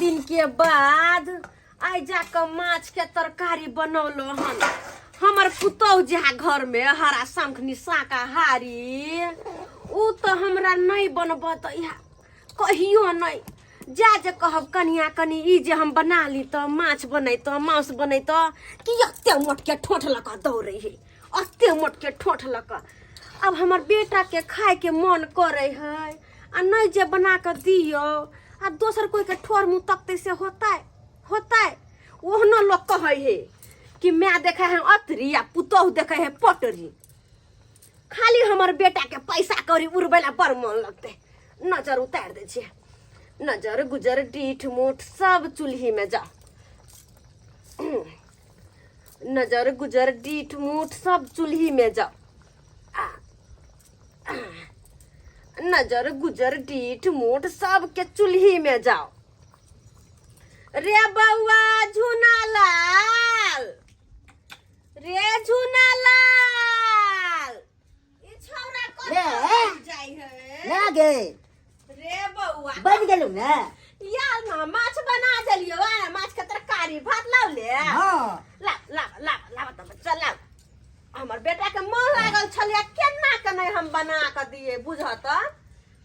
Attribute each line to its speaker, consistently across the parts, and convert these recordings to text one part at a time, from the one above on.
Speaker 1: दिन के बाद आइ जाकऽ माछ के तरकारी बनौलो हन। हमर पुतहु जे है घर में हरा शंखनी शाकाहारी, उ तऽ हमरा नहीं बनबत इहा कहियो नहीं। जा जे कहब कनिया कनी ई जे हम बना ली तऽ माछ बनैतऽ मांस बनैतऽ कि एते मोट के ठोठ लऽ कऽ दौड़ै है, एते मोट के ठोठ लऽ कऽ। अब हमर बेटा के खाय के मन करे है आ नहीं जे बना कऽ दियौ आ दोसर कोई के ठोर मुँह तकतै से होतै होतै। ओहनो लोग कहै है कि my देखे है अतरी आ पुतोहु देखे है पटरी। खाली हमर बेटा के पैसा कौड़ी उड़बै ला बड़ मन लगतै। नजर उतारि दै छियै, नजर गुजर डीठ मूठ सब चूल्ही में जा, नजर गुजर डीठ मूठ सब चूल्ही में जा, आ, आ, नजर गुजर डीठ मूठ सबके चूल्ही में जाओ। रे बौआ झुना लाल, रे झुना लाल, ई छौड़ा कतऽ
Speaker 2: रे।
Speaker 1: जाइ है?
Speaker 2: ना गे।
Speaker 1: रे बौआ।
Speaker 2: बनि गेलौ ने?
Speaker 1: यार ना माछ बना देलियौ आ, माछ के तरकारी भात लाउ ले।
Speaker 2: हाँ।
Speaker 1: ला ला ला ला त बच्चा ला। हमर बेटा के मन लागल छलिया, केना के नहीं हम बना के दिए बुझ त,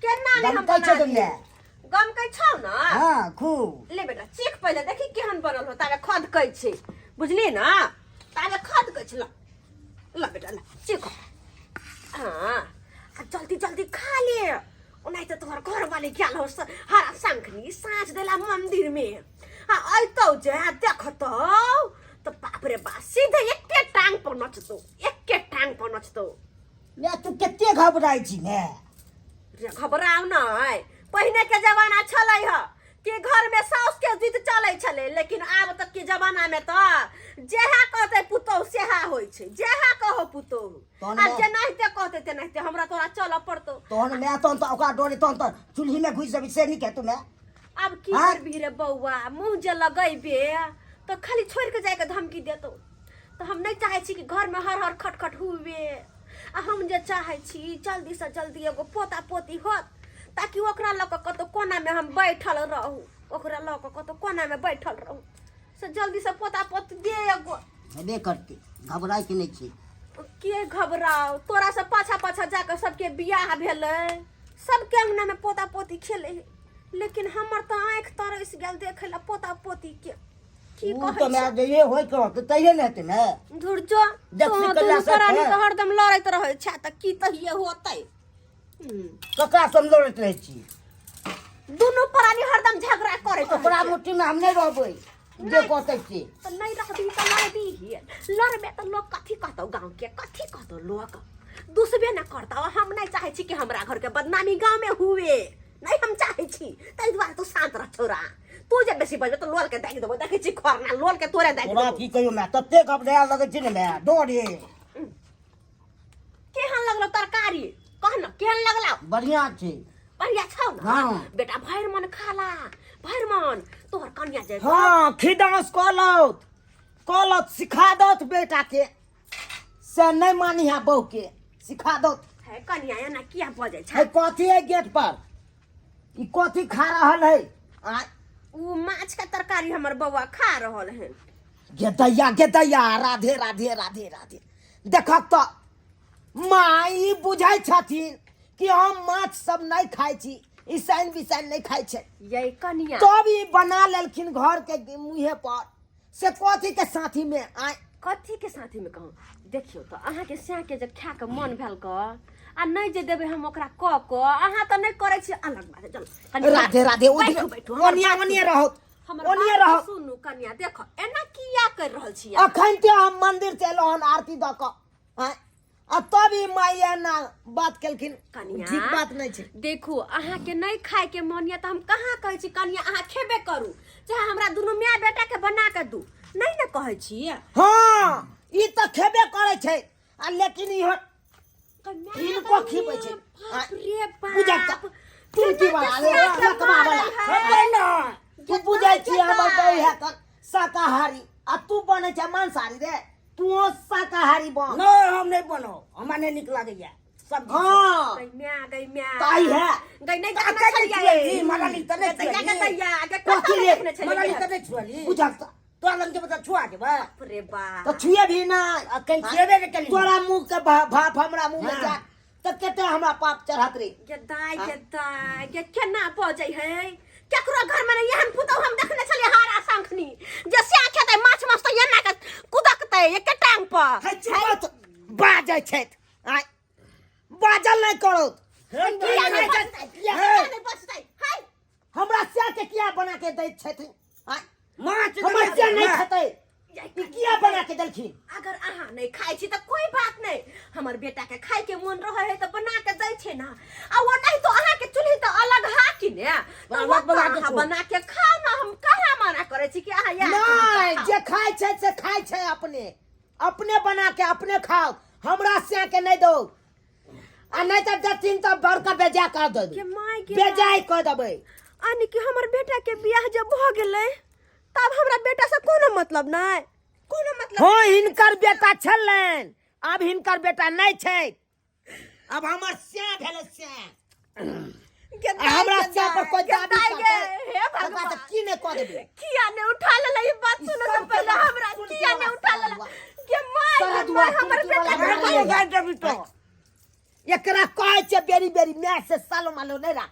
Speaker 1: केना नहीं हम
Speaker 2: गमकै
Speaker 1: बना
Speaker 2: छौ
Speaker 1: दिए।
Speaker 2: ने?
Speaker 1: गमकै छौ ना?
Speaker 2: हाँ, खूब।
Speaker 1: ले बेटा चीख पहिले देखी केहन बनल हो, ताबे खदकै छै बुझली ना, ताबे खदकै छै। ल ल बेटा ल चीख। हाँ आ जल्दी जल्दी खा ले, ओनाहिते तोहर घर वाले गेल हो हरा शंखनी साँझ देला मंदिर में, आ अयतौ जे आ देखतौ तऽ बाप रे बाप सीधे एके टांग पर नचतौ, एके टांग पर नचतौ।
Speaker 2: ले तू कते घबराइ छी ने?
Speaker 1: रे घबराउ नै, पहिने के जमाना छलै ह कि घर में साउस के जिद चलै छलै, लेकिन आब तक के जमाना में तऽ जेहा कहतै पुतोहु सेहा होइ छै, जेहा कहो पुतोहु
Speaker 2: तहन
Speaker 1: आ जेनाहिते कहतै तेनाहिते हमरा तोरा चलऽ पड़तौ।
Speaker 2: तहन माय तहन तऽ ओकरा डरे तहन तऽ चूल्ही में घुसि जेबही से नीक हेतौ माय।
Speaker 1: आब की
Speaker 2: हाँ?
Speaker 1: करबही रे बौआ, मुँह जे लगैबे तऽ खाली छोड़ि के जाइके धमकी देतौ। तऽ हम नहि चाहै छी कि घर में हर हर खटखट हुए, आ हम जे चाहै छी जल्दी से जल्दी एगो पोता पोती होत ताकि ओकरा लऽ कऽ कतौ कोना में हम बैठल रहू, ओकरा लऽ कऽ कतौ कोना में बैठल रहू, से जल्दी से पोता पोती दे एगो।
Speaker 2: हेबे करतै, घबराइ के नहि छै।
Speaker 1: के घबराओ, तोरा से पाछा पाछा जाके सबके बियाह भेलै, सबके अंगना में पोता पोती खेले है, लेकिन हमर तऽ आँखि तरसि गेल देखै ला पोता पोती के। की
Speaker 2: उ
Speaker 1: कहै
Speaker 2: तऽ माय
Speaker 1: छै?
Speaker 2: जहिये होय के रहतै तहिये ने हेतै ने।
Speaker 1: धुर जो,
Speaker 2: देख
Speaker 1: तोहर
Speaker 2: सिकला
Speaker 1: दुनू
Speaker 2: सब
Speaker 1: प्राणी
Speaker 2: है।
Speaker 1: तऽ हरदम लड़ैत रहै छै, तऽ की तहिये होतै?
Speaker 2: ककरा से हम लड़ैत रहै छी?
Speaker 1: दुनू प्राणी हरदम झगड़ा करैत रहै
Speaker 2: ओकरा
Speaker 1: छै।
Speaker 2: मुट्ठी में हम नहि रहबै, जे कहतै से।
Speaker 1: तऽ नहि रहबी तऽ लड़बी, लड़बे तऽ लोक कथी कहतौ, गाँव के कथी कहतौ लोक, दुसबे न करतौ। हम नहि चाहै छी कि हमरा घर के बदनामी गाँव में हुए, नहीं हम चाहै छी, ताहि दुआरे तू शांत रह छौड़ा। तू जे बेसी बजबे तऽ लोल के दागि देबो, देखै छी खरना लोल के तोरे दागि
Speaker 2: तोरा
Speaker 1: देबो।
Speaker 2: की कहियौ माय, तते घबराए लगै छै ने माय, डरे।
Speaker 1: केहन लगलो तरकारी कह न, केहन लगलो?
Speaker 2: बढ़िया छै।
Speaker 1: बढ़िया छौ न?
Speaker 2: हाँ।
Speaker 1: बेटा भरि मन खाला, भरि मन। तोहर कनिया जे
Speaker 2: हाँ, खिदांस कहलौत कहलौत सिखा दौत बेटा के, से नहीं मानी है बहू के, सिखा दौत।
Speaker 1: है कनिया एना किया बजै छै?
Speaker 2: है कथी है गेट पर, ई कथी खा रहल है? आ
Speaker 1: उ माछ के तरकारी हमर बौआ खा रहल है।
Speaker 2: गेदैया गेदैया, राधे राधे राधे राधे। देखक तऽ माँ ई बुझै छथिन कि हम माछ सब नहीं खाइ छी, ईसाइन बिसाइन नहीं खाइ छै।
Speaker 1: ये कनिया
Speaker 2: तब ई बना लेलखिन घर के मुँहे पर, से कथी के साथी में आय?
Speaker 1: कथी के साथी में कहूँ? देखियौ तऽ अहाँके सैं के जे खाय के मन भेल कऽ आ नहि जे देबै हम ओकरा कऽ कऽ, अहाँ तऽ नहि करै छी, अलग बात है। चलू कनि
Speaker 2: राधे राधे, ओ
Speaker 1: बैठू, बैठू, हमर
Speaker 2: ओनिया
Speaker 1: बात
Speaker 2: ओनिया
Speaker 1: सुनू।
Speaker 2: रहत,
Speaker 1: हमर
Speaker 2: ओनिया
Speaker 1: बात
Speaker 2: रहत।
Speaker 1: सुनू कनिया, देखो एना किया कर रहल छी अहाँ?
Speaker 2: अखन ते हम मंदिर से एलहुँ हन आरती दऽ कऽ, आँय? आ तब ई माय एना बात केलखिन।
Speaker 1: कनिया,
Speaker 2: ठीक बात नहि छै।
Speaker 1: देखू अहाँके नहि खाय के मन यऽ तऽ हम कहाँ कहै छी कनिया अहाँ खेबे करू, चाहे हमरा दुनू माय बेटा के बना के दू, नहि ने कहै छी।
Speaker 2: हाँ, ई तऽ खेबे करै छै, आ लेकिन ई
Speaker 1: कनिया,
Speaker 2: हिनको खिबै छै।
Speaker 1: बाप रे बाप।
Speaker 2: बुझक तऽ तुलकी वाला,
Speaker 1: केना के
Speaker 2: लकवा वाला।
Speaker 1: मारल है?
Speaker 2: हेतै ने। तू बुझै छी हमर
Speaker 1: गेदाइ।
Speaker 2: बहू है तऽ शाकाहारी, आ तू बनै छै मांसाहारी रे, तू शाकाहारी बन।
Speaker 3: नहि, हम नहि बनब, हमरा नहि नीक लागैया। सब्जी।
Speaker 2: हाँ।
Speaker 1: गई म्या, गई म्या।
Speaker 2: ताई है।
Speaker 1: गई नहीं
Speaker 2: ता
Speaker 1: देखने
Speaker 2: कने
Speaker 1: छलियै।
Speaker 2: छुएली,
Speaker 3: मरली तऽ नहि
Speaker 1: गई दैया, गई
Speaker 3: छुएली।
Speaker 1: दैया, गई
Speaker 2: कथी
Speaker 1: कतऽ
Speaker 2: रे?
Speaker 1: देखने छलियै?
Speaker 3: मरली तऽ नहि छुअली।
Speaker 2: बुझल तऽ
Speaker 3: तोरा लग जेबै तऽ छुआ देबै।
Speaker 1: बाप रे बाप।
Speaker 2: तऽ छुए भी नहि।
Speaker 3: अखन छुएबे नहि केली।
Speaker 2: तोरा मुंह के भाप हमरा मुंह में
Speaker 3: हाँ।
Speaker 2: जा तऽ कते हमरा पाप चढ़त रे।
Speaker 1: गे दाइ, गे दाइ, गे केना बजै है? केकरो घर में नहि एहन पुतहु हम देखने छलियै हारा शंखनी जे से खेतै माछ मास तऽ एना के कुदकतै एके टांग पर।
Speaker 2: है चुप, बाजै छथि। आय बाजल नहि करो।
Speaker 1: किया नहि बजतै? किया नहि बजतै? है
Speaker 2: हमरा से के किया बना के दैत छथिन? आय
Speaker 3: माछ
Speaker 2: हमरा से नहि खेतै, ई किया बना के देलखिन?
Speaker 1: अगर अहाँ नहि खाइ छी तऽ कोई बात नहि, हमर बेटा के खाय के मोन रहे है तऽ बना के दै छै ना। आ वो नहीं तो अहाँ के चूल्ही तऽ अलग हा कि ने, तऽ
Speaker 3: अलग
Speaker 1: वो
Speaker 3: बना के
Speaker 1: अहाँ
Speaker 3: छो।
Speaker 1: बना के खाउ ना। हम कहाँ मना करै छी कि अहाँ इएह
Speaker 2: नहि,
Speaker 1: खाउ।
Speaker 2: जे खाइ छै से खाइ छै, अपने अपने बना के अपने खाओ, हमरा से के नहि दो। आ नहि तऽ देथिन तऽ बड़का बेजाय कर देबै।
Speaker 1: के माय के
Speaker 2: बेजाय कऽ देबै।
Speaker 1: यानी कि हमर बेटा के बियाह जब भऽ गेलै तब हमरा बेटा से कोनो मतलब नहि, कोनो मतलब।
Speaker 2: हाँ, हिनकर बेटा छलनि, आब हिनकर बेटा नहि छै। आब हमर श्याम भेलै श्याम।
Speaker 1: गे
Speaker 2: आ हमरा
Speaker 1: दाइ, गे
Speaker 2: श्याम पर कोई
Speaker 1: दाइ,
Speaker 2: दाबी
Speaker 1: गे दाइ,
Speaker 2: करतै,
Speaker 1: गे, हे
Speaker 2: तकरा
Speaker 1: भगवान।
Speaker 2: तऽ की नहि कऽ देबै।
Speaker 1: किया ने उठा लेलै ई बात
Speaker 2: ई
Speaker 1: सुनै से
Speaker 2: सबके
Speaker 1: पहिले
Speaker 2: बात
Speaker 1: हमरा
Speaker 2: सुन के
Speaker 1: किया ने
Speaker 2: वाला
Speaker 1: उठा
Speaker 2: सारा
Speaker 1: लेलै?
Speaker 2: दुआ।
Speaker 1: गे माय,
Speaker 2: सारा
Speaker 1: गे
Speaker 2: दुआ
Speaker 1: माय, हमर
Speaker 2: तुलसी
Speaker 1: बेटा
Speaker 2: वाला
Speaker 1: के
Speaker 2: बना
Speaker 1: माय।
Speaker 2: लेबै।
Speaker 3: देबी तो
Speaker 2: एकरा कहै छै बेरी बेरी my से सालो मालो नहि राख,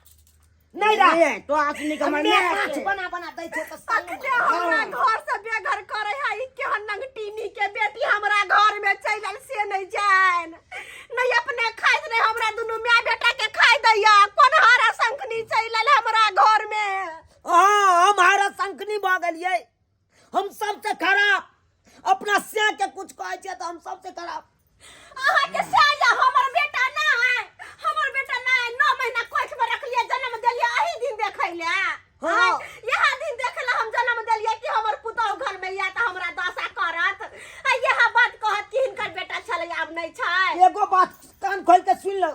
Speaker 2: नहि राख।
Speaker 3: ए, तो आसनी के
Speaker 2: आ
Speaker 3: हमर
Speaker 2: my
Speaker 3: my
Speaker 2: माछ
Speaker 3: छै।
Speaker 2: बना बना दै छै तऽ सालो
Speaker 1: अखने
Speaker 2: मालो।
Speaker 1: हमरा घर से बेघर करे है ई। केहन नंगटीनी के बेटी हमरा घर में चलि आयल से नहीं जान। नहीं अपने खाइत, नहीं हमरा दुनू माय बेटा के खाय दैया। कोन हरा शंखनी चलि आयल हमरा घर में?
Speaker 2: हाँ, हम हरा शंखनी भऽ गेलियै। हम सबसे खराब। अपना से के कुछ कहै छियै तऽ हम सबसे खराब।
Speaker 1: अहाँ के साया हमर बेटा ना है, हमर बेटा ना है। 9 महीना कोख में रखलिए, जन्म देलिए, अही दिन देखै ले।
Speaker 2: हाँ।
Speaker 1: यह दिन देखै ले हम जन्म देलिए कि हमर पुतहु घर में या तऽ हमरा दशा करत आ यह बात कहत कि हिनकर बेटा छलै आब नहि छै।
Speaker 2: एगो बात कान खोल के सुन लो,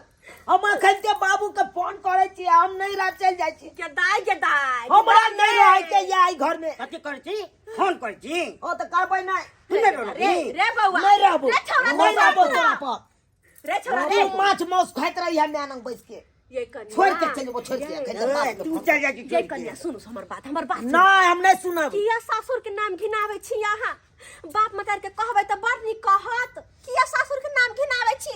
Speaker 2: हम अखन के बाबू के फोन करै छी, हम नहीं रह चलि जाइ छी।
Speaker 1: गे दाइ, गे दाइ,
Speaker 2: हमरा नहीं रहै के या ई घर में।
Speaker 3: कथी करै छी? फोन करै छी?
Speaker 2: ओ तऽ करबै नहि।
Speaker 3: तू नहि रहबी?
Speaker 1: रे रे बौआ,
Speaker 2: नहीं रहबो,
Speaker 1: रे छौड़ा,
Speaker 2: नहीं रहबो
Speaker 1: तोरा
Speaker 2: तोरा पर।
Speaker 1: रे छौड़ा रे।
Speaker 2: तू माछ माउस खाइत रही है म्यानंग बैस के।
Speaker 1: ये कन्या
Speaker 2: छोड़ के चलि जेबो, छोड़ के अखन तऽ बाप के
Speaker 3: तू
Speaker 2: फोन।
Speaker 3: चलि जाइ छी
Speaker 1: ये
Speaker 3: छोड़ि के।
Speaker 1: कन्या, सुनू हमर बात, हमर बात सुनू।
Speaker 2: नहीं, हम नहीं सुनब।
Speaker 1: किया सासुर के नाम घिनाबै छी अहाँ? बाप मतार के कहबै तऽ बड़ नीक कहत। किया सासुर के नाम घिनाबै छी?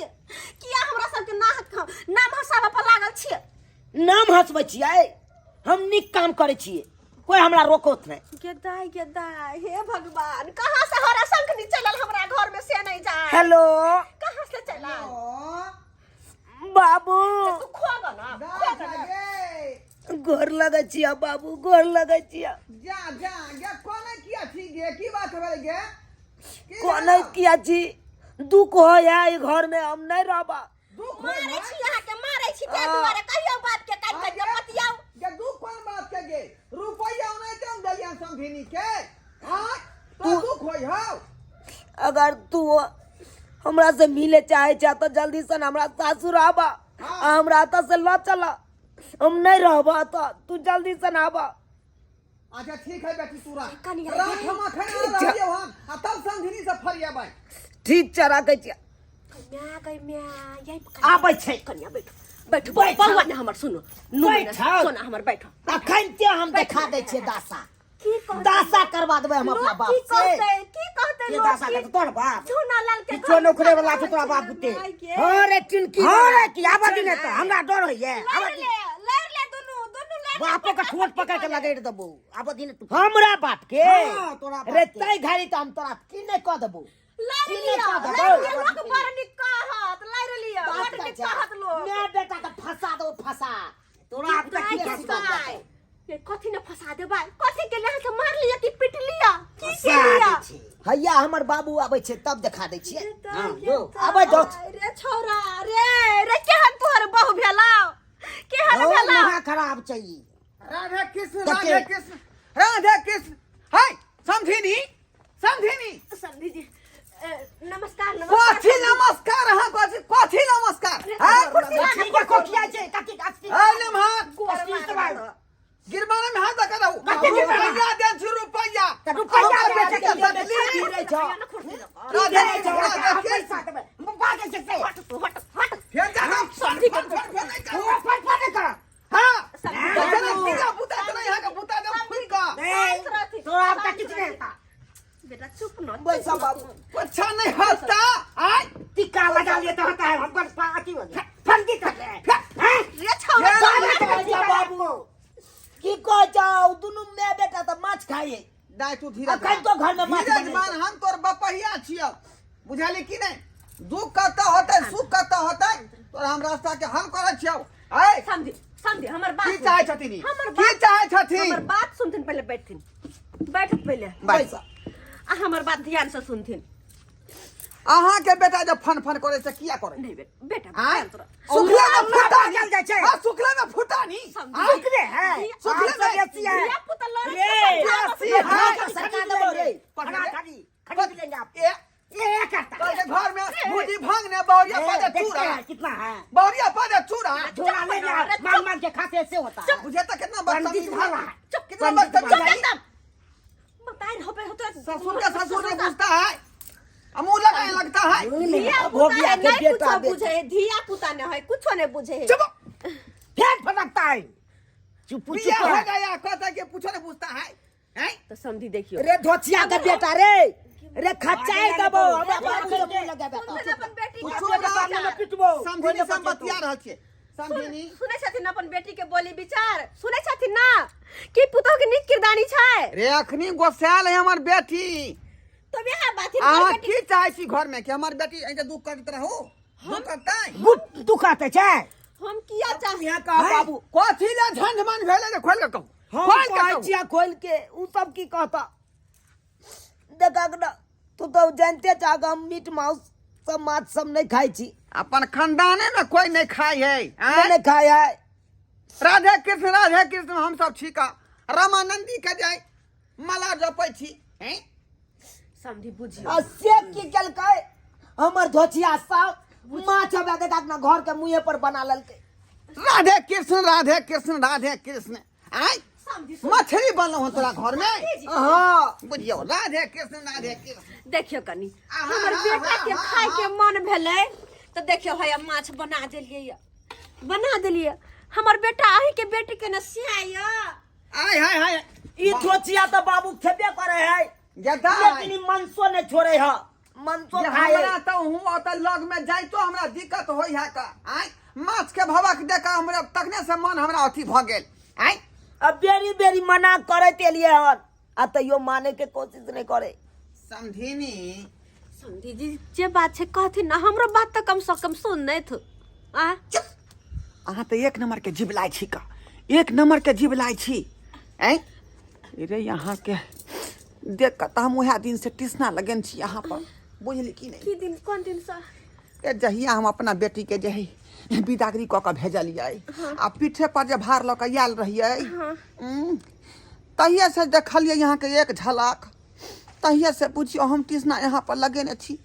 Speaker 1: किया हमरा सबके नाम हंसाबऽ पर लागल छी?
Speaker 2: नाम हंसबै छियै? हम नीक काम करै छियै, कोई हमरा रोकत नहीं।
Speaker 1: गे दाई, गे दाई, हे भगवान, कहाँ से हरा शंख नी चलल हमरा घर में से नहीं जाए।
Speaker 2: हेलो।
Speaker 1: कहाँ से चलल?
Speaker 2: बाबू।
Speaker 1: तू खोग ना, खोग ना।
Speaker 2: गोर लगै छियै बाबू, गोर लगै छियै।
Speaker 4: जा जा गे, कोने किया छी गे? की बात भेलै गे? की
Speaker 2: कोने
Speaker 4: भेलौ?
Speaker 2: किया छी? दुख होया ई घर में, हम नहीं रहबा।
Speaker 4: दुख होय
Speaker 1: मारै
Speaker 4: है?
Speaker 1: छी अहाँ के, मारै छी ताहि
Speaker 2: हाँ।
Speaker 1: दुआरे कहियौ बाप के काटि काटि के पतियाउ।
Speaker 4: गे, दुख कोन बात के गे? रुपैया ओनाहिते हम देलियन समधिनी के। आँय, तो
Speaker 2: तू-
Speaker 4: दुख होय हौ?
Speaker 2: अगर तू हमरा से मिले चाहे छा तो जल्दी से हमरा सासुर आबा।
Speaker 4: हाँ।
Speaker 2: आ हमरा एतऽ से लऽ चल, हम नहीं रहबा तो तू जल्दी से आबा।
Speaker 4: अच्छा ठीक है बेटी, तू रख।
Speaker 1: कनिया,
Speaker 4: राख, हम अखन आ रहलियौ हन आ तब समधिनी से फरियाबै।
Speaker 2: ठीक छै, राखै छियै।
Speaker 1: कन्या, गई म्या, यही
Speaker 2: आबै छै।
Speaker 1: कन्या, बैठो बैठो।
Speaker 2: बैठ।
Speaker 1: बौआ ने हमर, सुनो नु
Speaker 2: बैठ।
Speaker 1: सोना हमर, बैठो।
Speaker 2: अखन ते हम देखा दै छियै दासा।
Speaker 1: की कहतै?
Speaker 2: दासा करवा देबै हम अपना
Speaker 1: लोग
Speaker 2: बाप
Speaker 1: की
Speaker 2: से।
Speaker 1: कहतै? की कहतै
Speaker 3: के
Speaker 1: लोग?
Speaker 3: दासा
Speaker 1: की-
Speaker 3: करतै? तोहर बाप
Speaker 1: झूना लाल के
Speaker 3: किछो नौकरे वाला छै तोरा बाप बुते।
Speaker 1: माय के।
Speaker 2: हाँ रे टिनकी।
Speaker 3: हाँ रे, की आबऽ दिने तऽ हमरा डर होइए। आबऽ
Speaker 1: लड़
Speaker 3: दिने।
Speaker 1: ले, लड़ ले, दुनू दुनू लड़ ले।
Speaker 3: बापो के ठोट पकड़ के लगेड़ देबौ। आबऽ दिने तू।
Speaker 2: हमरा बाप के?
Speaker 3: हाँ, तोरा बाप
Speaker 2: रे
Speaker 3: के।
Speaker 2: तै घड़ी तऽ हम तोरा की नहि कऽ देबौ।
Speaker 1: लड़
Speaker 2: की नहि
Speaker 1: लिअ,
Speaker 2: कऽ देबौ।
Speaker 1: लड़ लिअ, लोक बड़ नीक कहत, लड़ लिअ,
Speaker 2: बात
Speaker 1: बड़
Speaker 2: करै
Speaker 1: नीक
Speaker 2: छै।
Speaker 1: कहत लोक।
Speaker 2: माय बेटा के फंसा देबौ, फंसा।
Speaker 3: तोरा आब तक की
Speaker 1: दाइ के
Speaker 3: फंसा
Speaker 1: दाइ। ये कथी ने फंसा देबै? कथी के लिए अहाँके मार लिअ कि पीट लिअ? की के
Speaker 3: फंसा
Speaker 1: लिअ?
Speaker 3: दै छै।
Speaker 2: हैया हमर बाबू आबै छै तब देखा दै छियै।
Speaker 3: हाँ, जो।
Speaker 2: आबै दो।
Speaker 1: रे छौरा रे, रे केहन तोहर बहु भेलौ? केहन
Speaker 3: ओ,
Speaker 1: भेलौ?
Speaker 3: महा खराब छै ई।
Speaker 4: राधे कृष्ण।
Speaker 3: कते?
Speaker 4: राधे कृष्ण, राधे कृष्ण। है समधिनी, समधिनी।
Speaker 1: समधी जी, नमस्कार, नमस्कार।
Speaker 4: कथी नमस्कार अहाँ? कथी कथी नमस्कार? हैं?
Speaker 1: कुर्सी ला ना।
Speaker 2: की कोकिया छै काकी काकी।
Speaker 4: है नमः।
Speaker 1: गोर मार।
Speaker 4: गिरबाना में हाथ धका रहू।
Speaker 2: कथी गिरबाना?
Speaker 4: रुपैया देन छी, रुपैया।
Speaker 2: तऽ रुपैया
Speaker 4: हम
Speaker 2: बेचै
Speaker 4: बेटी
Speaker 2: के
Speaker 4: के बदली।
Speaker 2: की रे छौ?
Speaker 1: कुर्सी लऽ कऽ।
Speaker 4: राधे
Speaker 2: की रे छौ?
Speaker 4: कृष्ण, राधे
Speaker 2: हम
Speaker 4: कृष्ण।
Speaker 2: पैसा देबै। हम भागै छै से।
Speaker 1: हट तू, हट हट।
Speaker 4: फेर जा दो।
Speaker 3: तोरा आब का किछु नहि हेता।
Speaker 1: बेटा चुप न।
Speaker 2: बैसा बाबू।
Speaker 4: अच्छा नहीं होता आय।
Speaker 3: टीका लगा लिए तो होता है हमको, अथी हो गया, फंदी कर रहे हैं हैं?
Speaker 1: रे छौरा।
Speaker 2: बैसा बाबू, की कहै छौ? दुनू my बेटा तऽ माछ खाइए।
Speaker 4: दाय, तू धीरज।
Speaker 2: अखन तो घर में माछ
Speaker 4: धीरज
Speaker 2: बनै।
Speaker 4: मान, हम तोर बपहिया छियौ, बुझली कि नहीं? दुख कतऽ होतै, सुख कतऽ होतै, तोरा हम रास्ता के हल करै छियौ। ऐ।
Speaker 1: समझी समझी, हमर बात
Speaker 4: की चाहै छथिन ई?
Speaker 1: हमर
Speaker 4: की
Speaker 1: बात
Speaker 4: चाहै छथिन?
Speaker 1: हमर बात सुनथिन पहिले, बैठथिन, बैठत पहिले।
Speaker 4: बैसा।
Speaker 1: आ हमर बात ध्यान से सुनथिन।
Speaker 4: अहाँ के बेटा जब फन फन करे से किया करे?
Speaker 1: नहीं बेटा,
Speaker 4: आँय?
Speaker 1: ध्यान तोरा।
Speaker 4: सुखले में फुटानी
Speaker 3: चल जाइ छै।
Speaker 4: हाँ, सुखले में फुटानी।
Speaker 1: समझी।
Speaker 4: आँय?
Speaker 3: सुखले है।
Speaker 4: सुखले
Speaker 3: आप सब
Speaker 4: में।
Speaker 3: ऐसी है।
Speaker 1: धिया पुता लड़े।
Speaker 3: रे,
Speaker 4: ऐसी
Speaker 3: ये
Speaker 4: है।
Speaker 3: खा के सरका देबो रे।
Speaker 4: पकड़
Speaker 3: खड़ा
Speaker 4: ले।
Speaker 3: खड़ी खरीद लेंगे आप।
Speaker 4: ए,
Speaker 3: ये करता
Speaker 4: तोर के घर में भूजी भांग ने बौरिया
Speaker 3: है।
Speaker 4: पादे
Speaker 3: देखते
Speaker 4: चूड़ा
Speaker 3: हैं कितना है।
Speaker 4: बौरिया पादे चूड़ा।
Speaker 3: झोला ले जा, मांग मांग के खाते ऐसे होता है।
Speaker 4: बुझे तो कितना
Speaker 3: पंडित
Speaker 4: बदतमीज है।
Speaker 3: वाला है।
Speaker 4: चुप, कितना
Speaker 3: पंडित
Speaker 4: बदतमीज
Speaker 3: वाला
Speaker 4: है।
Speaker 1: एकदम बताए होबे होते।
Speaker 4: ससुर के ससुर नहीं पूछता है, आ मुंह लगाने लगता है।
Speaker 1: धिया
Speaker 2: हो
Speaker 1: पुता
Speaker 2: गया
Speaker 1: है
Speaker 2: के
Speaker 1: नहीं
Speaker 2: बेटा
Speaker 1: कुछो
Speaker 2: बेटी।
Speaker 1: बुझे है, धिया पुता ने है कुछो नहीं बुझे है।
Speaker 4: चुप।
Speaker 3: फेंक फटकता है, चुप चुप।
Speaker 4: बिया हो गया, कहता है कि पूछो नहीं पूछता है, हैं?
Speaker 1: तो समझी, देखियो।
Speaker 2: रे धोचिया के बेटा रे, रे खचाई देबो हमरा बाबू के मुंह लगाबे।
Speaker 1: सुनथिन अपन बेटी के
Speaker 4: चुप
Speaker 1: बोली
Speaker 4: रह।
Speaker 1: विचार।
Speaker 3: में पिटबो।
Speaker 4: समझी से हम बतिया रहल छियै समझिनी।
Speaker 1: सुनै छथिन अपन बेटी के बोली विचार? सुनै छथिन ना कि पुतोह के नीक किरदानी छै?
Speaker 4: रे, अखनी गोसायल है हमर बेटी।
Speaker 1: तो वएह बात है।
Speaker 4: अहाँ की चाहै छी घर में कि हमर बेटी ऐसे दुख करैत रहू, दुख करतै?
Speaker 3: गुट दुखाते छै।
Speaker 1: हम किया चाही?
Speaker 2: यहाँ कह बाबू।
Speaker 4: कथी ले झंझ मन भेलै जे खोलि के कहू?
Speaker 2: हम
Speaker 4: खोलि के
Speaker 2: कहै
Speaker 4: कहू।
Speaker 2: छियै खोलि के, उ सब की कहता? देखक न, तू तऽ जानते छह कि हम मीट मांस सब माछ सब नहि खाइ छी।
Speaker 4: अपन खानदाने में कोई नहीं खाइ है, आँय?
Speaker 2: नहि खाइ है।
Speaker 4: राधे कृष्ण राधे कृष्ण हम सब छी का रामानंदी के जाय माला जपै छी, हैं?
Speaker 1: समझी, बुझियो।
Speaker 2: आ से की केलकै हमर धोचिया सब? माछ अब देखा न, घर के मुँहे पर बना लेलकै।
Speaker 4: राधे कृष्ण राधे कृष्ण राधे कृष्ण, आय?
Speaker 1: समझी।
Speaker 4: मछली बनलौ हन तोरा घर में?
Speaker 2: हाँ।
Speaker 4: बुझियौ, राधे कृष्ण राधे कृष्ण।
Speaker 1: देखियो कनी,
Speaker 4: आहा,
Speaker 1: हमर
Speaker 4: आहा,
Speaker 1: बेटा के
Speaker 4: आहा,
Speaker 1: खाय के मन भेलै तऽ देखियो, हैया माछ बना देलियै यऽ। बना देलियै। हमर बेटा अही के बेटी के ने सियाय।
Speaker 4: आय हाय हाय।
Speaker 2: ई धोचिया तऽ बाबू खेबे करे है,
Speaker 4: गदा।
Speaker 2: लेकिन ई मनसो नहि छोड़े है, मनसो
Speaker 4: जे
Speaker 2: खाए।
Speaker 4: हमरा तऽ हूँ ओतऽ लग में जाइतो हमरा दिक्कत होइ है का, आय? माछ के भवक देख कऽ हमरा तखने से मन हमरा अथी भऽ गेल, आय?
Speaker 2: अब बेरी बेरी मना करैत एलियै हन आ तैयो माने के कोशिश नहि करे।
Speaker 4: समधिनी।
Speaker 1: समधी जी, जे बात छै कहथिन ना, हमरो बात तऽ कम से कम सुन नहीं थु आ।
Speaker 4: अहाँ तऽ एक नंबर के जिबलाइ छी का, एक नंबर के जिबलाइ छी, आँय? रे, यहाँ के देख कऽ तऽ हम उएह दिन से टिसना लगेन छी यहाँ पर, बुझली कि नहि?
Speaker 1: की दिन, कोन दिन से?
Speaker 4: ए, जहिया हम अपना बेटी के जे है बिदागरी कऽ कऽ भेजलियै आ पीठे पर जे भार लऽ कऽ आयल रहियै, तहिये से देखलियै यहाँ के एक झलक, तहिये से बुझियौ हम टिसना यहाँ पर लगेने छी।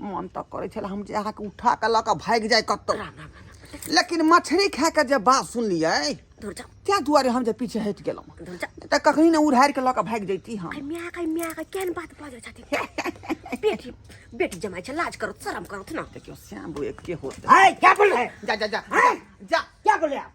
Speaker 4: मन तऽ करै छलै हम जे अहाँके उठा कऽ लऽ कऽ भागि जाय कतौ, लेकिन मछली खाय के जे बात सुनलियै,
Speaker 1: दूर जा।
Speaker 4: ताहि दुआरे हम जे पीछे हटि गेलहुँ।
Speaker 1: दूर जा।
Speaker 4: तऽ कखनी ने उड़ारि कऽ लऽ कऽ भागि जैती हम।
Speaker 1: आई म्या का, म्या का केहन बात बाजै छथिन? बेटी बेटी जमाइ छै, लाज करो, शरम करो ना।
Speaker 4: देखियौ, श्याम बो एके होत।
Speaker 3: है, क्या बोल रहे हैं?
Speaker 4: जा जा जा।
Speaker 3: हैं?
Speaker 4: जा।
Speaker 3: क्या बोल रहे हैं आप?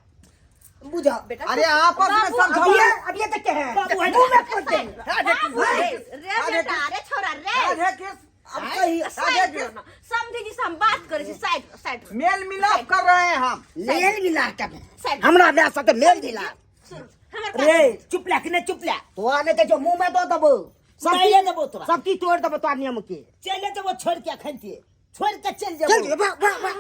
Speaker 2: बुझा
Speaker 1: बेटा।
Speaker 4: अरे, आपस में
Speaker 1: बाबू,
Speaker 4: समझाओ।
Speaker 3: अब ये अब ये देखते हैं
Speaker 2: बाबू है।
Speaker 3: मुंह में खोद देंगे।
Speaker 4: राधे
Speaker 1: बाबू
Speaker 4: कृष्ण।
Speaker 1: रे रे बेटा, रे छोरा रे।
Speaker 4: राधे कृष्ण।
Speaker 2: अब कही।
Speaker 1: साइड रहो ना। समधी जी से हम बात करै छी, साइड साइड।
Speaker 4: मेल मिलाप कर रहे हैं हम।
Speaker 3: मेल मिलाप कर।
Speaker 1: साइड।
Speaker 3: हमरा माय साथे मेल मिलाप।
Speaker 1: सुन हमर बात।
Speaker 3: रे, चुप ला कि नहीं चुप ला?
Speaker 2: तो आने के जो मुंह में दो दबो।
Speaker 3: सब नहीं देबो तोरा।
Speaker 2: सब चीज
Speaker 3: तोड़ देबो तोरा नियम के।
Speaker 2: चले जबो छोड़ के, अखन के छोड़ के चल
Speaker 3: चल
Speaker 2: जबो।
Speaker 3: वाह वाह वाह।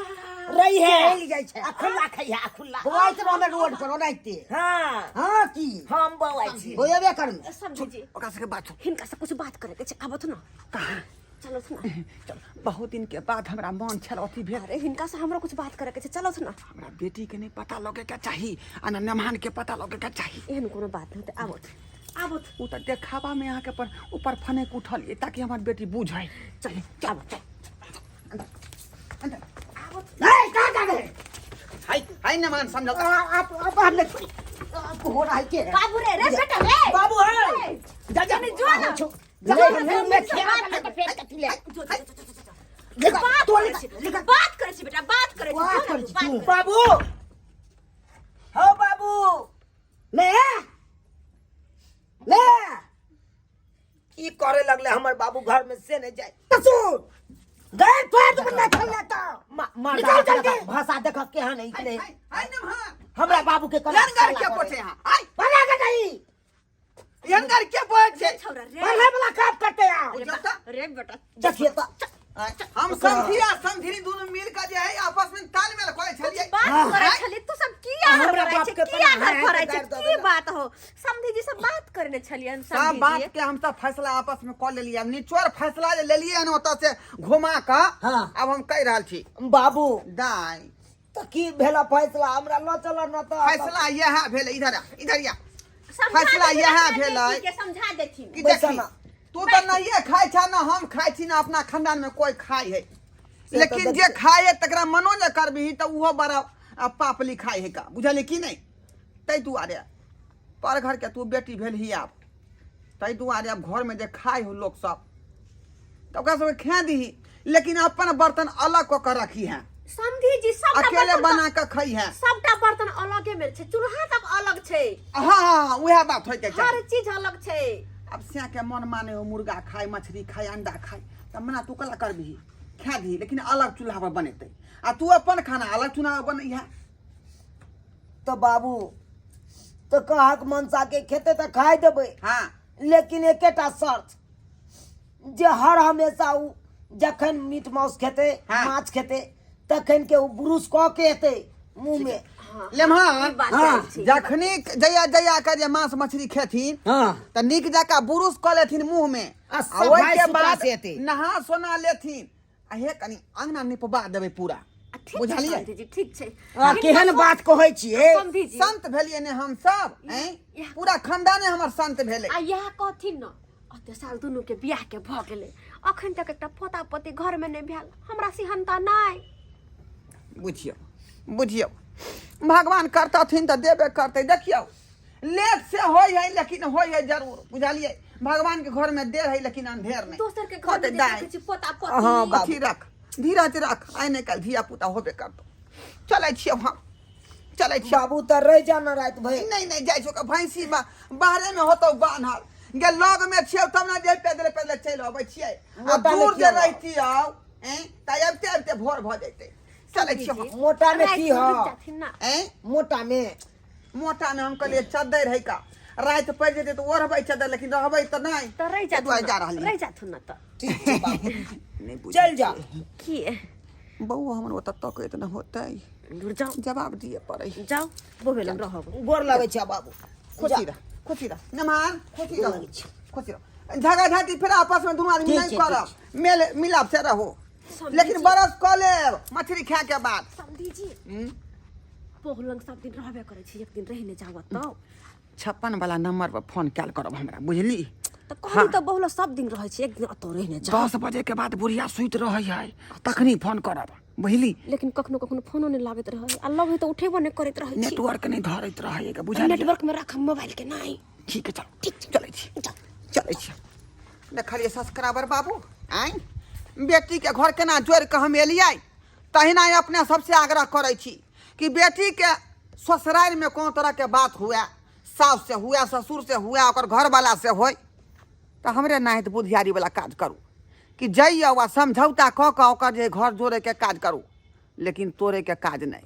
Speaker 2: रही है।
Speaker 3: चल जाइ छै, अखुल्ला खैया अखुल्ला।
Speaker 2: बौआइत रहमे रोड पर ओनाहिते।
Speaker 3: हाँ।
Speaker 2: हाँ की।
Speaker 3: हम बौआइ छी?
Speaker 2: बौएबे करमे।
Speaker 1: समधी जी।
Speaker 4: ओकरा सबके बात छोड़।
Speaker 1: हिनका से कुछ बात करे के छै, आबथ ना।
Speaker 4: कहाँ?
Speaker 1: चलो ना।
Speaker 4: चल, बहुत दिन के बाद हमरा मन छल अथी भेल।
Speaker 1: अरे, हिनका से हमरो कुछ बात करे के छै, चलो ना।
Speaker 4: हमरा बेटी के नहीं पता लगे के चाही आ न मेहमान के पता लगे के चाही।
Speaker 1: एहन कोनो बात नहीं होतै, आबथ आबथ।
Speaker 4: उ तऽ देखावा में अहाँ के पर ऊपर फनेक उठल ये ताकि हमर बेटी बुझे।
Speaker 1: चल, आबथ।
Speaker 3: नहीं, कहाँ जा रहे हैं?
Speaker 4: हाय हाय, मेहमान समझो।
Speaker 3: आप आप हमने छोड़ी, आपको हो रहा है के?
Speaker 1: बाबू रे, रे बेटा रे।
Speaker 3: बाबू है, जा जा।
Speaker 1: कनी जो ना।
Speaker 3: जो
Speaker 1: जो ना,
Speaker 3: मुंह में
Speaker 1: समधी से
Speaker 3: खेला
Speaker 1: बात
Speaker 3: तो
Speaker 1: कर।
Speaker 3: पेट कथी ले।
Speaker 1: जो, जो, जो, जो, जो, जो।
Speaker 3: लिखा,
Speaker 1: बात
Speaker 3: तो
Speaker 1: करै
Speaker 3: लिखा,
Speaker 1: छी,
Speaker 3: लिखा।
Speaker 1: बात करै छी बेटा, बात करै छी।
Speaker 3: बात
Speaker 1: जो ना
Speaker 3: करै
Speaker 1: तू,
Speaker 3: छी
Speaker 1: बात
Speaker 3: तू।
Speaker 1: करै।
Speaker 2: बाबू हो बाबू, ले ले। की करे लगले हमर बाबू घर में से नहीं जाए ससुर गए तोड़ दे बंदा खेलने तो मार
Speaker 3: निकल जल्दी।
Speaker 2: भाषा देख केहन है
Speaker 4: हाय
Speaker 2: नहीं
Speaker 4: हाय नमहा
Speaker 2: हमरा बाबू के कना
Speaker 4: यनगर के पोछे यहाँ आय
Speaker 3: बना के नहीं
Speaker 4: यनगर के पोछे
Speaker 1: छौरा रे
Speaker 3: पढ़ने वाला काम करते हैं
Speaker 1: रे रे बेटा
Speaker 2: देखिए तो
Speaker 4: आय, हम समझी आ समझी दोनों मिल के जे है आपस में तालमेल करे छलियै
Speaker 1: बात
Speaker 2: हाँ।
Speaker 1: करै छली तू सब किया
Speaker 2: हमरा
Speaker 1: हड़बड़ाइ
Speaker 2: बाप
Speaker 1: छै
Speaker 2: के
Speaker 1: किया
Speaker 2: पता है,
Speaker 1: हड़बड़ाइ छै
Speaker 2: दर्द
Speaker 1: की
Speaker 2: देलक।
Speaker 1: बात हो समधी जी सब बात करने छलियन
Speaker 4: सब
Speaker 1: समधी
Speaker 4: बात
Speaker 1: जी
Speaker 4: के हम सब फैसला आपस में कऽ लेलियै अब निचोड़ फैसला जे लेलियै हन ओतऽ से घुमा कऽ
Speaker 2: हाँ।
Speaker 4: आब हम कहि रहल छी
Speaker 2: बाबू
Speaker 4: दाइ
Speaker 2: तो की भेला फैसला हमरा ल चल न तो
Speaker 4: फैसला इएह भेलै इधर आ, इधर आ
Speaker 1: समझा
Speaker 4: फैसला
Speaker 1: देथिन
Speaker 4: इएह
Speaker 1: अपना
Speaker 4: भेलै
Speaker 1: बेटी के समझा देथिन
Speaker 4: कि
Speaker 2: बैसा
Speaker 4: देखी
Speaker 2: ना।
Speaker 4: तू तऽ नहिए खाइ छह ना हम खाइ छी ना अपना खानदान में कोई खाइ है
Speaker 2: से
Speaker 4: लेकिन
Speaker 2: तऽ
Speaker 4: जे खाइ है तकरा मनो जे करबिही तऽ ओहो बड़ा पाप लिखाइ है का बुझलियै कि नहि ताहि दुआरे पर घर के तू बेटी भेलही आब ताहि दुआरे आब घरमे जे खाइ हो लोक सब तऽ ओकरा सबके खा दीही लेकिन अपन बर्तन अलग कऽ के रखी है
Speaker 1: समधी जी सबटा
Speaker 4: अकेले
Speaker 1: बर्तन
Speaker 4: बना कऽ खई है
Speaker 1: सबटा बर्तन अलगे में छै चूल्हा तक अलग छै
Speaker 4: हाँ हाँ हाँ उएह बात होइके
Speaker 1: हर
Speaker 4: चाही
Speaker 1: चीज अलग छै
Speaker 4: अब सैं के मन माने हो मुर्गा खाए मछली खाए अंडा खाए तऽ मना तू कला करबिही खा दही लेकिन अलग चूल्हा पर बनेतै आ तू अपन खाना अलग चूल्हा पर बनैहे
Speaker 2: तो बाबू तो कहक मनसा के खेते तऽ खाइ देबै
Speaker 4: हाँ
Speaker 2: लेकिन एकेटा शर्त जे हर हमेशा उ जखन मीट मांस खेतै
Speaker 4: हाँ।
Speaker 2: माछ खेतै तखन के उ ब्रुश कऽ के एतै मुँह में
Speaker 4: लेमहन
Speaker 1: ई बात
Speaker 2: हाँ,
Speaker 1: सही छै।
Speaker 4: जखनी जहिया जहिया के जे मांस मछली खेथिन
Speaker 2: हाँ
Speaker 4: तऽ नीक जकाँ बुरुश कऽ लेथिन मुँह में
Speaker 2: आ
Speaker 4: आ
Speaker 2: सफाई
Speaker 4: ओहिके
Speaker 2: सुथरा
Speaker 4: बाद
Speaker 2: से हेतै।
Speaker 4: नहा सोना लेथिन आ हे कनि अंगना निपबा देबै पूरा
Speaker 1: आ ठीक छै
Speaker 4: बुझलियै
Speaker 1: समधी जी ठीक छै
Speaker 2: आ, केहन बात कहै छियै
Speaker 1: समधी जी
Speaker 4: संत भेलियै ने हम सब ऐं?
Speaker 1: इएह-
Speaker 4: पूरा खानदाने हमर संत भेलै
Speaker 1: आ इएह कहथिन न ओते साल दुनू के बियाह के भऽ गेलै अखन तक एकटा पोता पोती घर में नहि भेल हमरा सिहनता नहि
Speaker 4: बुझियौ बुझियौ भगवान करतथिन तऽ देबे करतै देखियौ लेट से होइ है लेकिन होइ है जरूर बुझलियै भगवान के घर में देर है लेकिन अंधेर नहीं
Speaker 1: दोसर के घर में
Speaker 4: होतै
Speaker 1: जे
Speaker 4: दाइ
Speaker 1: देखै छी पोता
Speaker 2: हाँ,
Speaker 1: पोती
Speaker 2: बाबू।
Speaker 4: अथी रख धीरज रख आइ नहि काल्हि धिया पुता होबे करतौ चलै छियौ हम चलै छियौ
Speaker 2: बाबू तऽ रहि जा ने राति भरि
Speaker 4: नहीं नहीं जाइ छौ भैंसी बाहरे में होतौ बान्हल गे लग में छियौ तब ने जे पैदले पैदले चलि अबै छियै आ
Speaker 2: मोटा
Speaker 4: दूर जे
Speaker 2: में किया
Speaker 4: रहितियौ ऐं तऽ अबिते अबिते भोर भऽ जैतै चलै छियौ हम
Speaker 2: मोटा में की
Speaker 1: राति
Speaker 2: ह
Speaker 1: रुकि जाथिन ना
Speaker 4: ऐं
Speaker 2: मोटा में
Speaker 4: मोटा में हम कहलियै चद्दर है का राति पड़ि जेतै तऽ ओढ़बै चद्दर लेकिन रहबै तऽ नहि
Speaker 1: तऽ रहि
Speaker 4: ताहि दुआरे जा
Speaker 1: जाथुन
Speaker 4: रहलियै
Speaker 1: रहि जाथुन ना तऽ
Speaker 2: ठीक छै बाबू
Speaker 4: नहि बुझै
Speaker 2: चलि जा
Speaker 1: की
Speaker 4: बौआ हमर ओतऽ तकैत नहि होतै
Speaker 1: दूर जाओ
Speaker 4: जवाब दिअ पड़ै
Speaker 1: जाओ बोबे लग रहब
Speaker 2: गोर लगै छै बाबू
Speaker 4: खुशी रह खुशी रह नमान खुशी रह खुशी रह झगड़ा झांटी फिर आपस में दुनू आदमी
Speaker 2: ठीक
Speaker 4: नहीं
Speaker 2: छै,
Speaker 4: करब मेल मिलाप से रहो
Speaker 1: समझी
Speaker 4: लेकिन
Speaker 1: छी।
Speaker 4: बरस कऽ लेब मछली खाए के बाद
Speaker 1: समधी जी पोह लंग सब दिन रहबे करै छी एक दिन रहि नहि जाओ तऽ
Speaker 4: 56 वाला नंबर पर फोन कयल करब हमरा बुझली
Speaker 1: तऽ कहली तऽ बहुला सब दिन रहै छी एक दिन अतौ रहि नहि जाओ
Speaker 4: 10 बजे के बाद बुढ़िया सुति रहै है तखनी फोन करब बुझली
Speaker 1: लेकिन कखनो कखनो फोनो नहि लागैत रहै आ लगै तऽ उठेबो नहि करैत रहै छी
Speaker 4: नेटवर्क नहि धरैत रहै है बुझलियै
Speaker 1: नेटवर्क में राख मोबाइल के नहि
Speaker 4: ठीक है चलो ठीक चलै छी चलै छी देखलियै सब्सक्राइबर बाबू आँय बेटीके घर केना जोड़ि कऽ हम एलियै तहिना अपने सबसे आग्रह करै छी कि बेटीके ससुरारिमे कोनो तरहके बात हुए साउस से हुए ससुर से हुए ओकर घरवाला से होय तऽ हमरे नाहित बुधियारीवला काज करू कि जइयौ आ समझौता कऽ कऽ ओकर जे घर जोड़ैके काज करू लेकिन तोड़ैके काज नहि।